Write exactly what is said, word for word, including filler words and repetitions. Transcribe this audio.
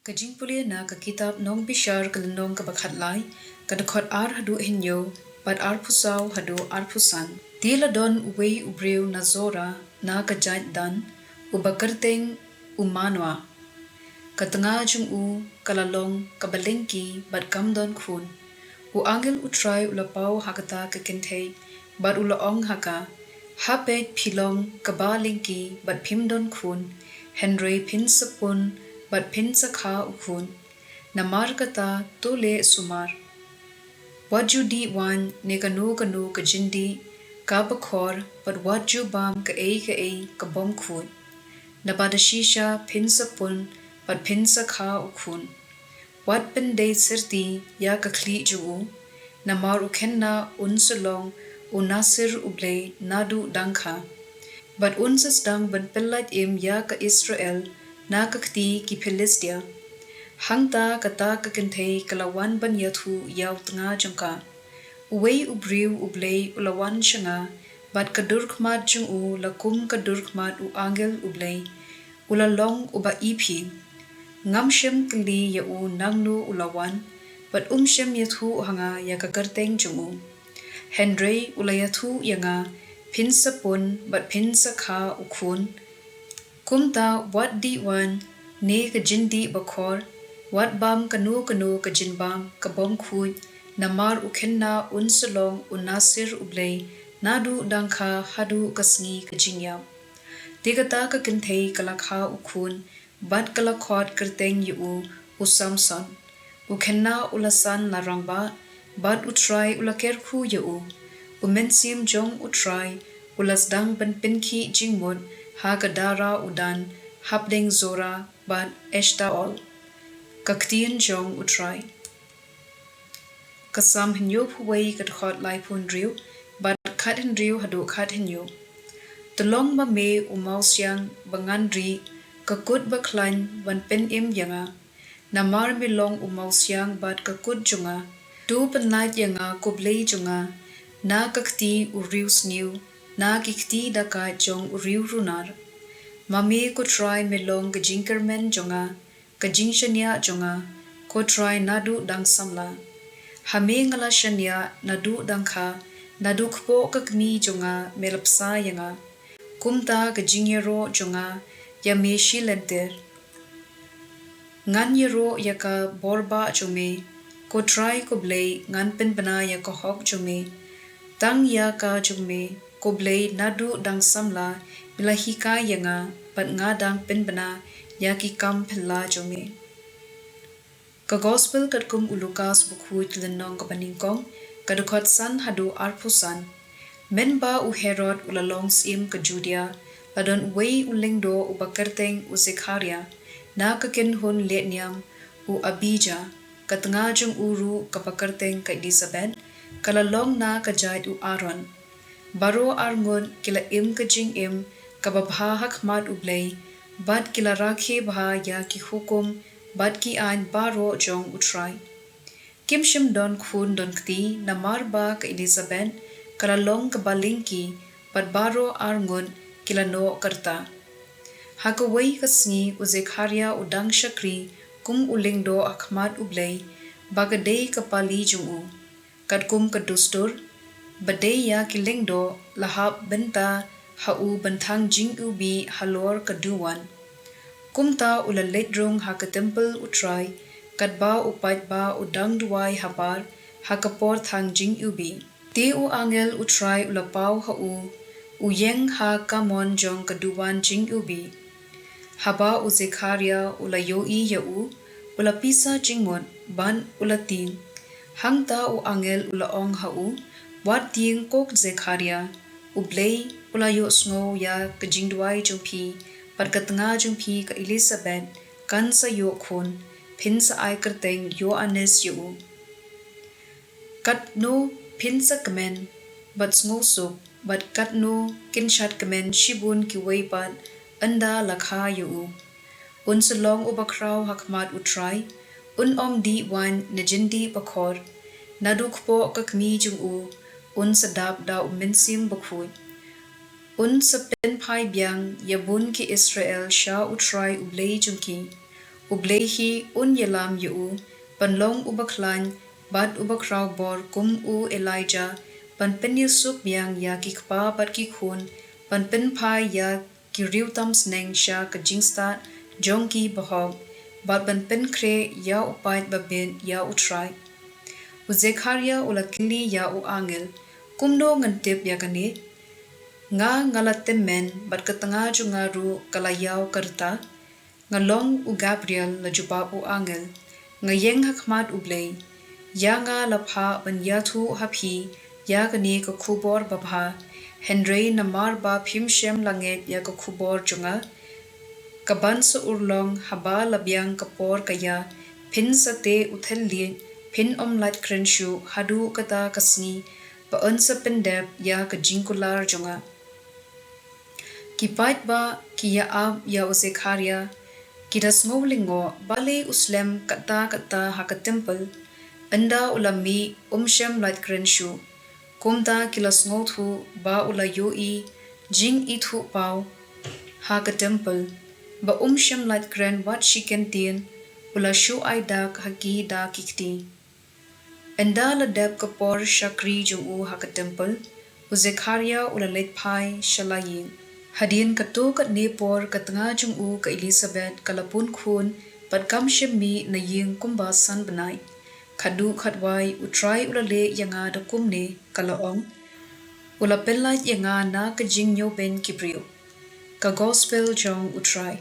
Ka jingpule na ka kitab Nongbishar ka lynnong kaba khatlai, ka dkhot ar haduh hynñiew, bad arphew saw haduh arphew san. Te la don uwei u briew na Zora, na ka jaid Dan, uba kyrteng u Manoah. Ka tnga jong u ka la long kaba lyngki bad kam don khun. U angel U Trai u la paw ha kata ka kynthei, bad u la ong ha ka, ha peit phi long kaba lyngki bad phim don khun, hynrei phin sa pun bad phin sa kha u khun. Namar kata to leh sumar. Wat ju dih waiñ ne kano kano ka jyndih kaba khor, bad wat ju bam kaei kaei ka bym khuid. Naba da shisha phin sa pun bad phin sa kha u khun. Wat pyndei syrti ïa ka khlieh jong u, namar u khynnah un sa long u Nasir U Blei naduh dang kha. Bad un sa sdang ban pyllait im ïa ka Israel na ka kti ki Philistia. Hangta kata ka kynthei ka la wan ban ïathuh ïa u tnga jong ka. Uwei u briew U Blei u la wan sha nga, bad ka dur khmat jong u la kum ka dur khmat u angel U Blei. U la long uba iphi. Ngam shym kylli ïa u nangno u la wan, bad um shym ïathuh ha nga ïa ka kyrteng jong u. Hynrei u la ïathuh ïa nga, phin sa pun bad phin sa kha u khun. Kumta wat dih waiñ ne ka jyndih ba khor, wat bam kano kano ka jynbam ka bym khuid, namar u khynnah un sa long u Nasir U Blei naduh dang kha haduh ka sngi ka jingïap. Te kata ka kynthei ka la kha u khun, bad ka la khot kyrteng ïa u, u Samson. U khynnah u la san la rangbah, bad U Trai u la kyrkhu ïa u. U Mynsiem jong U Trai u la sdang ban pynkhih jingmut ha ka dara u Dan hapdeng Zora bad Eshtaol. Ka ktien jong U Trai. Ka Salm hynñiewphew wei, ka dkhot laiphew hynriew bad khathynriew haduh khathynñiew. To long ma me u mawsiang ba ngan rieh, ka kut ba khlaiñ ban pynim ïa nga. Namar me long u mawsiang bad ka kut jong nga. To pynlait ïa nga ko Blei jong nga na ka kti u riewsniew, na ki kti dakaid jong u riewrunar. Ma me ko Trai me long ka jingkyrmen jong nga, ka jingshaniah jong nga, ko Trai naduh dang samla. Ha me nga la shaniah naduh dang kha, naduh kpoh ka kmie jong nga me la bsa ïa nga. Kumta ka jingïaroh jong nga ïa me shi lynter. Ngan ïaroh ïa ka bor bah jong me, ko Trai ko Blei ngan pynbna ïa ka hok jong me. Tang ïa ka jong me, ko Blei naduh dang samla me la hikai ïa nga, bad nga dang pynbna ïa ki kam phylla jong me. Ka Gospel katkum u Lukas, bakhuid, lynnong kaba nyngkong, ka dkhot san haduh arphew san. Mynba u Herod u la long syiem ka Judia, la don uwei u lyngdoh uba kyrteng u Zekharia, na ka kynhun lehniam u Abija. Ka tnga jong u ruh kaba kyrteng ka Elisabet ka la long na ka jaid u Aaron. Baroh arngut ki la im ka jingim kaba bha ha khmat U Blei, bad ki la rakhe bha ïa ki hukum bad ki aiñ baroh jong U Trai. Kim shym don khun don kti, namar ba ka Elisabet ka la long kaba lyngki, bad baroh arngut ki la noh ka rta. Ha kawei ka sngi u Zekharia u dang shakri kum u lyngdoh ha khmat U Blei, ba ka dei ka pali jong u. Katkum ka dustur ba dei ïa ki lyngdoh, la hap bynta ha u ban thang jingiwbih halor ka duwan. Kumta u la leit rung ha ka templ U Trai, katba u paidbah u dang duwai habar ha ka por thang jingiwbih. Te u angel U Trai u la paw ha u, u ïeng ha kamon jong ka duwan jingiwbih. Haba u Zekharia u la ïohi ïa u, u la pisa jingmut, bad u la tieng. Hangta u angel u la ong ha u, wat tieng ko Zekharia, U Blei u la ïohsngew ïa ka jingduwai jong phi, bad ka tnga jong phi ka Elisabet kan sa ïoh khun, phin sa ai kyrteng Ïoannis ïa u. Katno phin sa kmen bad sngewsuk, bad katno kin shad kmen shibun kiwei pat ynda la kha ïa u. Un sa long uba khraw ha khmat U Trai, un ym dih waiñ ne jyndih ba khor. Naduh kpoh ka kmie jong u, un sa dap da U Mynsiem Bakhuid. Un sa pynphai biang ïa bun ki Israel sha U Trai U Blei jong ki. U U Blei hi un ïalam ïa u ban long u bakhlaiñ bad u bakhrawbor kum u Elijah, ban pynïasuk biang ïa ki kpa bad ki khun, ban pynphai ïa ki riew tam sneng sha ka jingstad jong ki bahok, bad ban pynkhreh ïa u paid babit ïa U Trai. U Zechariah u la kylli ïa u angel: Kumno ngan tip ïa kane? Nga, nga la tymmen, bad ka tnga jong nga ruh ka la ïaw ka rta. Nga long u Gabriel, la jubab u angel. Nga ïeng ha khmat U Blei. Ïa nga la phah ban ïathuh ha phi ïa kane ka khubor babha, hynrei namar ba phim shym la ngeit ïa ka khubor jong nga, ka ban sa urlong haba la biang ka por ka ïa, phin sa teh u thylliej, phin ym lait kren shuh haduh kata ka sngi ba yn sa pyndep ïa ka jingkular jong nga. Ki paidbah ki ïa ap ïa u Zechariah, ki da sngew lyngngoh balei u slem katta katta ha ka temple. Ynda u la mih, um shym lait kren shuh. Kumta ki la sngewthuh ba u la ïohi jingithuhpaw ha ka temple, ba um shym lait kren wat shi kyntien. U la shu ai dak ha ki da ki kti. Ynda la dep ka por shakri jong u ha ka temple, u Zechariah u la leit phai sha la ïing. Hadien katto katne por ka tnga jong u ka Elizabeth ka la pun khun, bad kam shym mih na ïing kumba san bnai. Khatduh khatwai U Trai u la leh ïa nga da kumne, ka la ong. U la pyllait ïa nga na ka jingñiewbeiñ ki briew. Ka Gospel jong U Trai.